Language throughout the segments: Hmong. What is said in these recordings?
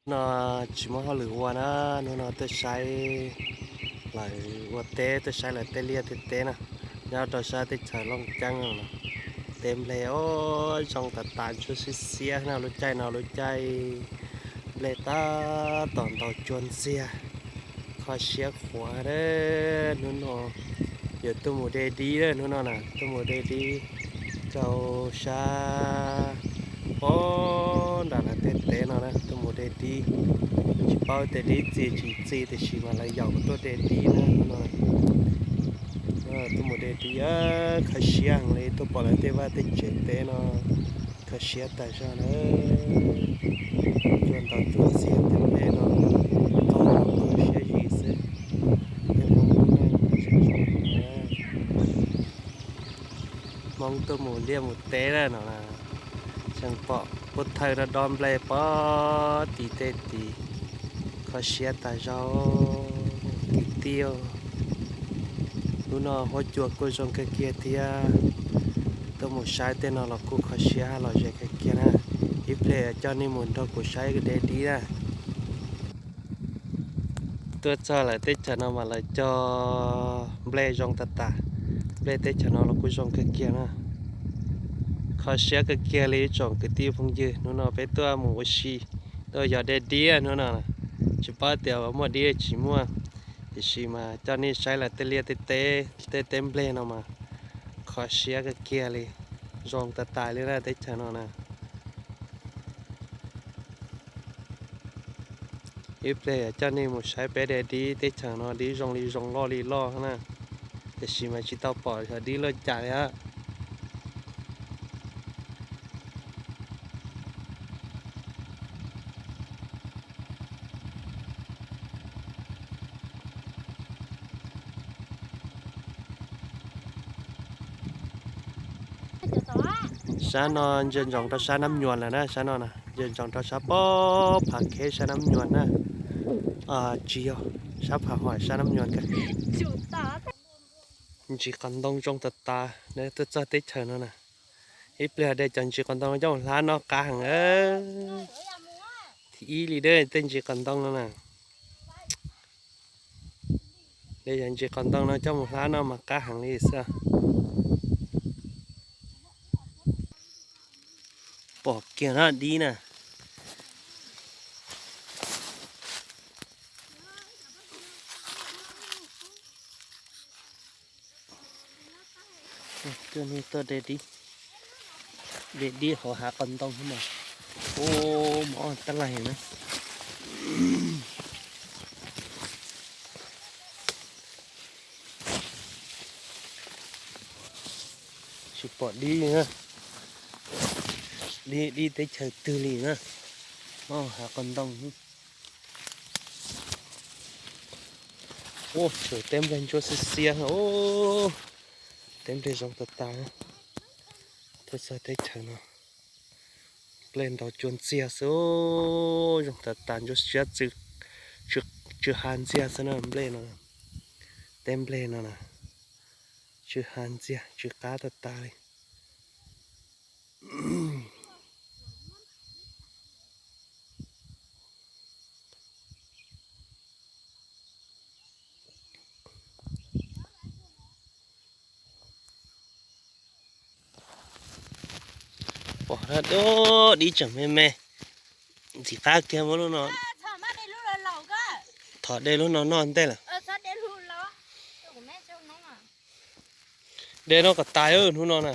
No tsis muaj hauj lwm ua na, hnub no tuaj saib lawv ua teb, tuaj saib lawv tej liaj tej teb na, nyob rau sab teb chaws Looj Ceeb no. Teb nplej os, zoo tas tas ntsuab xiab xiab na, lub caij no lub caij nplej tab tom ntaus cua ntxiag, kho siab qhuav. Hnub no yuav tuaj mus de dib na, hnub no na tuaj mus de dib rau sab pob nram lawv tej teb no na, tuaj mus de dib. Tsis paub tej dib txi tsis txi tiam sis mas lawv yaum tuaj de dib na hnub no. Tuaj mus de dib, kho siab heev li, tuaj pom lawv tej vaj tej tsev teb no kho siab tas zog na. Cua ntaus cua ntxiag tej nplej no, kho siab zim xwb. Peb Hmoob lub neej mas zoo zoo no. Hmoob tuaj mus liaj mus teb na no, tseem pom pub thawj dob dob nplej pob tim tej tid, kho siab tas zog kwv tij. Hnub no huab cua kuj zoo kawg kiag thiab, tuaj mus saib tej no los kuj kho siab lom zem kawg kiag na. Ib pliag coj nej mus nrog kuv saib de dib na. Tuaj txog lawv teb chaws no mas lawv cog nplej zoo tas tas, nplej teb chaws no los kuj zoo kawg kiag na. Kho siab kawg kiag li tsoom kwv tij phooj ywg, hnub no peb tuaj mus ua si, tuaj yos de dib hnub no, tsis paub tias muaj dib tsis muaj, tiam sis mas coj nej saib lawv tej liaj tej teb, tej teb nplej no mas kho siab kawg kiag li, zoo tas tas li na teb chaws no na. Ib pliag coj nej mus saib peb de dib teb chaws no dib zoo li zoo loj li loj na, tiam sis mas tsis tau pom xyov dib loj cas li. Sab no ntsia ntsoov rau sab Nab Nyuas lawm na, sab no na ntsia ntsoov rau sab pob Phav Kheb sab Nab Nyuas na. Tsis yog, sab Phav Huam sab Nab Nyuas. Ntsis qos ntoo zoo tas tas, tuaj txog teb chaws no na. Ib pliag de cov ntsis qos ntoo coj mus hlab noj qab heev. Thib ib li tej ntsis qos ntoo no na. De cov ntsis qos ntoo no coj mus hlab noj mas qab heev li xwb. Pom kiag no dib na. Tuaj de dib, de dib hauv hav qos ntoo mas, ua mov tab lais na. Tsis pom dib li na, dib teb chaws twg li na, nyob hav qos ntoo. Ua, teb nplej ntsuab xiab xiab, teb nplej zoo tas tas. Tuaj txog teb chaws no, nplej ntaus cua ntxiag xwb, zoo tas tas ntsuab xiab, tsw ha ntxiag xwb na nplej no. Teb nplej no na, tsw ha ntxiag tsw qab tas tas li. Pom dib tseem me me, ntxim qab kiag muab lub no. Thov de lub no noj ntej lawm. De noj kom tas hnub no na.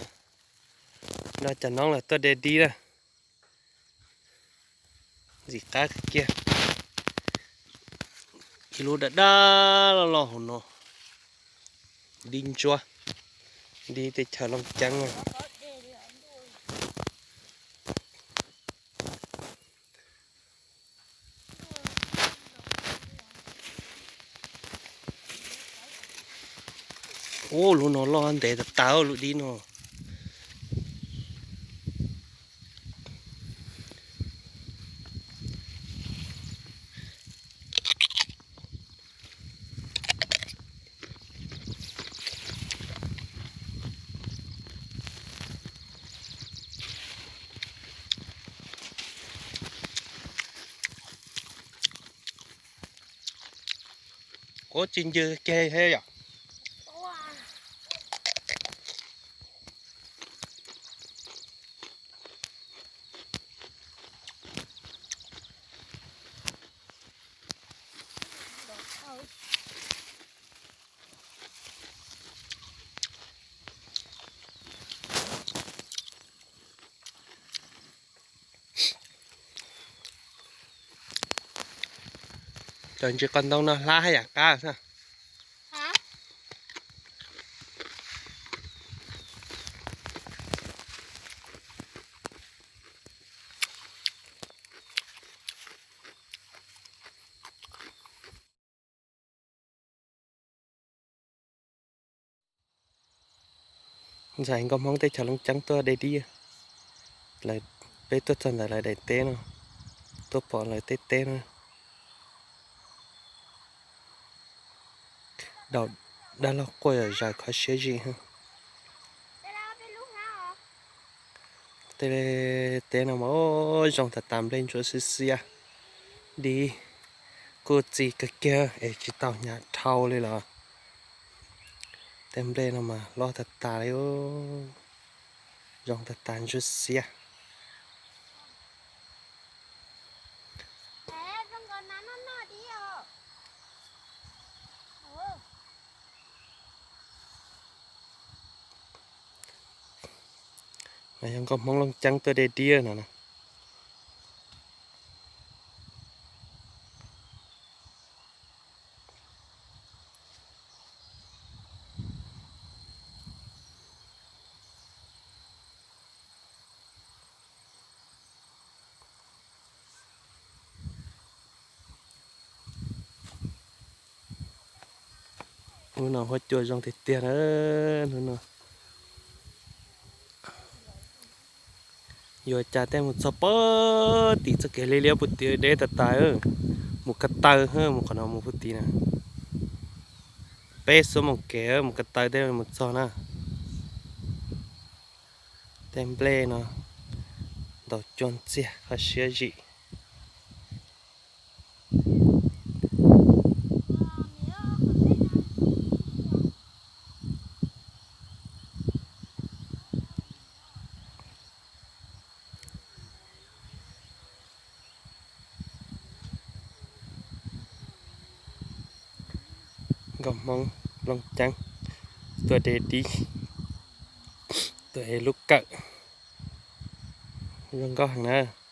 Nrog cov noob lawm tuaj de dib na. Ntxim qab kiag. Ib lub daj daj loj loj hauv no. Dib ntsuab, dib teb chaws Looj Ceeb na. Ub, lub no loj ntev tas tas lub dib no. Ua tsis ncw kiag thiab yom. Cov ntsis qos ntoo no hlab haj yam qab xwb. Ntxhais nkauj Hmoob teb chaws Looj Ceeb tuaj de dib. Lawv, peb tuaj txog ntawm lawv daim teb no, tuaj pom lawv tej teb no. Daum dab laug quaj zom zaws kho siab zim. Tej teb no mas zoo tas tas, nplej ntsuab xiab xiab, dib kuj txi kawg kiag es tsis tau hnyav dhau li los. Tej nplej no mas loj tas tas li, zoo tas tas ntsuab xiab. Yog nkauj Hmoob Looj Ceeb tuaj de dib no. Hnub no huab cua zoo tiag tiag na. Hnub no yuav cas tej mus txog pem tim txoj kev liab liab puag tim deb tas tas, mus ko taw, mus qhov no mus puag tim na. Peb xuab moos kev mus ko taw tej mus txog na. Tej nplej no ntaus cua ntxiag kho siab zim. Nkauj Hmoob Looj Ceeb tuaj de dib, tuaj ev lub kawm, zoo nkauj heev na.